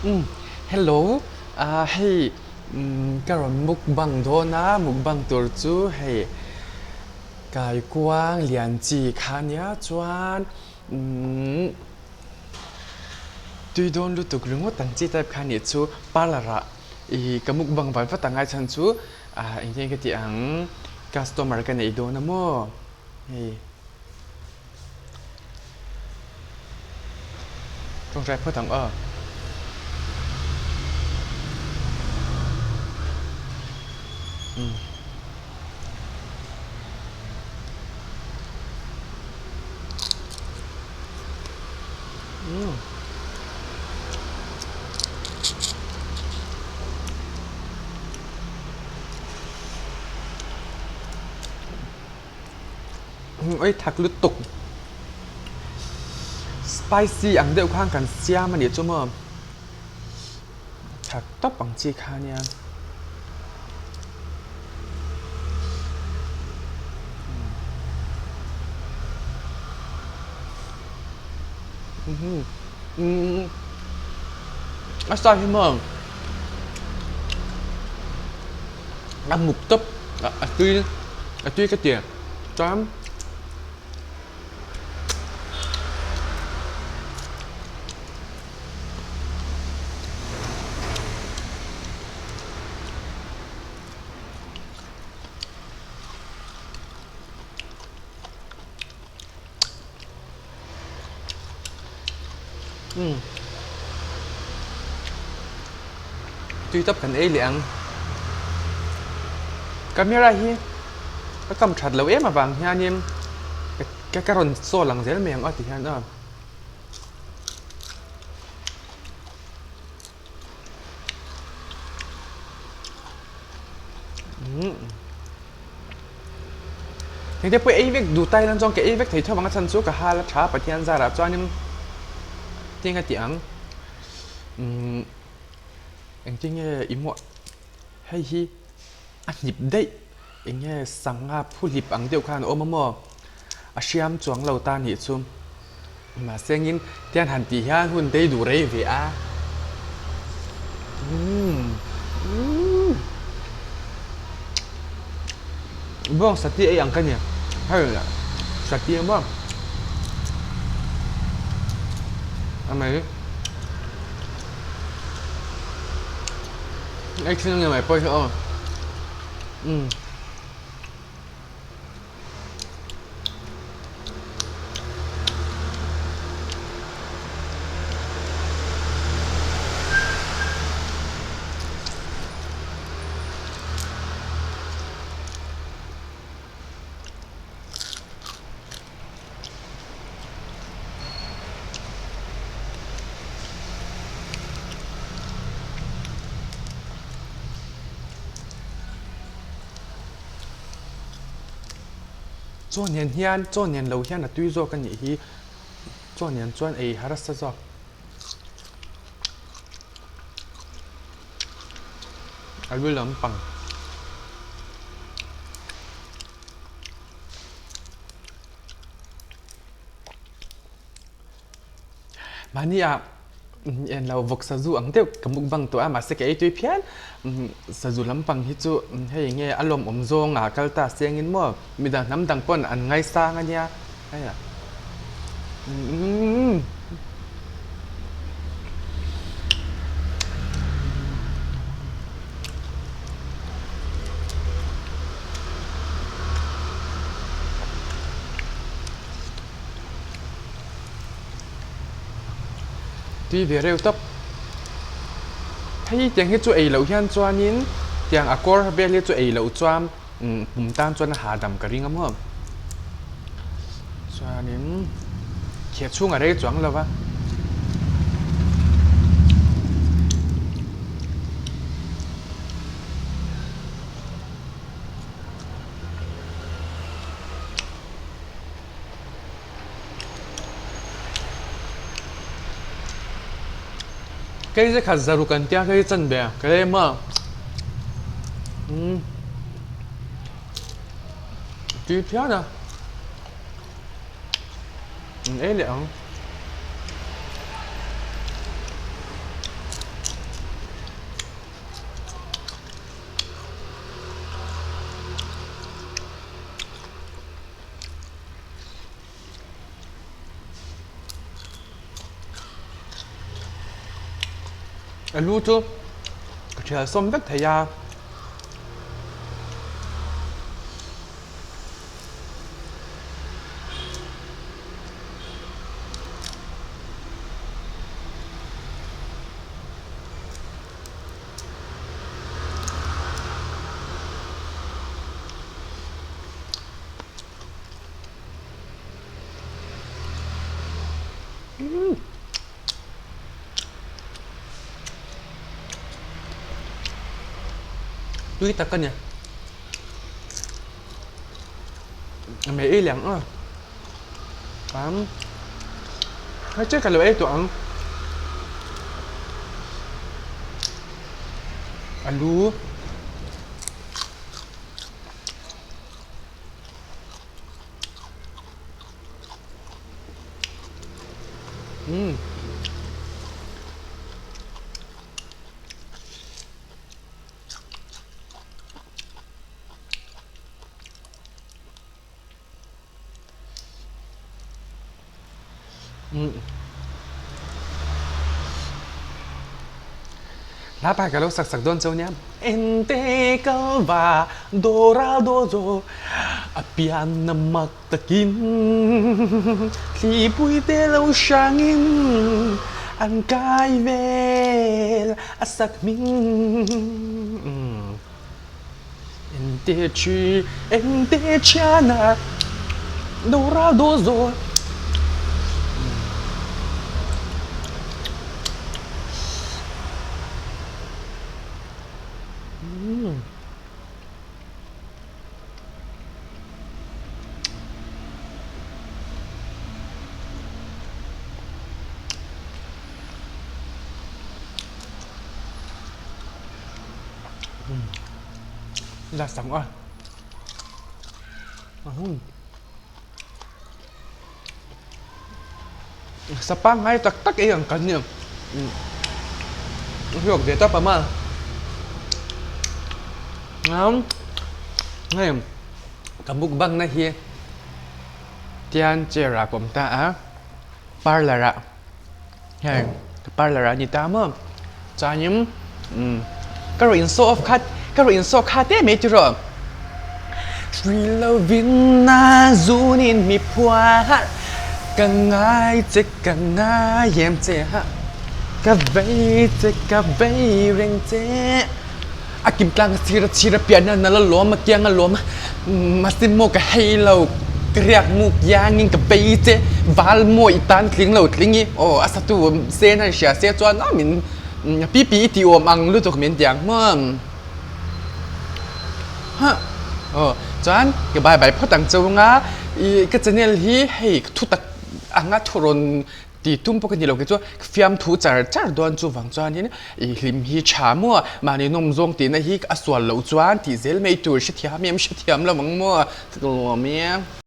Umm hello ah hei umm ka rawn mukbang dawn a mukbang tur chu hei kaikuang lian chi kha nia chuan umm tui dawn lutuk ringawt ang chi type kha nih chu parlour ah ih ka mukbang vat vat ang ai chhan chu ah engtin ka tih ang customer ka neih dawn a maw hei. Tawngtai phawt ang aw. Umm. Umm. Oi thak lutuk spicy ang deuh khan kan siam a nih chu maw thak tawp ang chi kha nia a sa hi maw a muk tawp a tui a tui ka ti chuan umm tui tawp kan ei leh ang camera hi ka kam that loh em avang hianin ka ka rawn saw lang zel mai ang aw ti hian aw. Heng te pawh ei vek duh ta hian chuan ka ei vek thei tho vang a chhan chu ka hal a tha Pathian zarah chuanin tinge a tih ang umm engtinge i muah hei hi a hnip daih enge sangha phuhlip ang deuh khan a awm a maw a hriam chuang lo ta nih chu mahse engin tian han tih hian hun te hi duh rei ve a umm umm bawng sati ei ang ka ni hei sati a maw a mai ei thin ang mai pawh hi aw umm. Chaw nen hian chaw nen lo hian a tui zawk a nih hi chaw nen chuan ei harsa zawk. A lu lampang. Mahni ah en lo vawk sazu ang deuh ka mukbang tawh a mahse ka ei tui phian sazu lampang hi chu hei nge a lawmawm zawng ah kal ta seng in maw midang hnam dang pawn an ngaisang a nia hei ah umm. Tui ve reuh tawp. Hei tiang hi chu ei loh hian chuanin tiang a kawr vel hi chu ei loh chuan pum tan chuan a hahdam ka ring a maw. Chuanin kheh chhung a rei chuang lo va. Kei ze khat zaruk an tia kei chan ve ka lem a umm tui phian a an ei leh ang. A lu chu ka thial sawm vek thei a. Tui tak a ni. A mei ei liang a. Am. Hei che ka lo ei tawh ang. Alu. Umm. Hla pai ka lo sak sak dawn cheu nia. Ente kalva dora dozo a pianna mak takin thlipui te lo hrangin an kai vel a sak hming. Engte thi engte thiana doral daw zawl. La sống rồi Sapa ngai tak tak ei ang kan ni hlawk ve tawp a ma hei ka mukbang na hi tian chair ah ka awm ta a parlour ah Hei ka parlour ah a ni ta maw chuanin umm ka rawn in show off kha ka rawn in show kha te mai tiraw Hrui lovin a zunin mi phuar ka ngai che ka ngai em che ha ka vei che ka vei reng che a kim tlang a chhir a chhir a piahna nal a lawm a kiang a lawm a mahse maw ka hei lo ka riak muk iangin ka vei che val maw i tan tling lo tling i aw a satu sen han hria se chuan a min pi pi i tih awm ang lutuk min ti ang maw huh aw chuan ka bye bye phawt ang cheu anga ih ka channel hi hei thu tak anga thurawn Ti tum pawh ka ni lo kei chu fiamthu char char dawn chuvang chuanin i hlim hi tha maw mahni nawm zawng tihna hi a sual loh chuan tih zel mai tur hrethiam em hrethiam lo ang maw ka lawm e.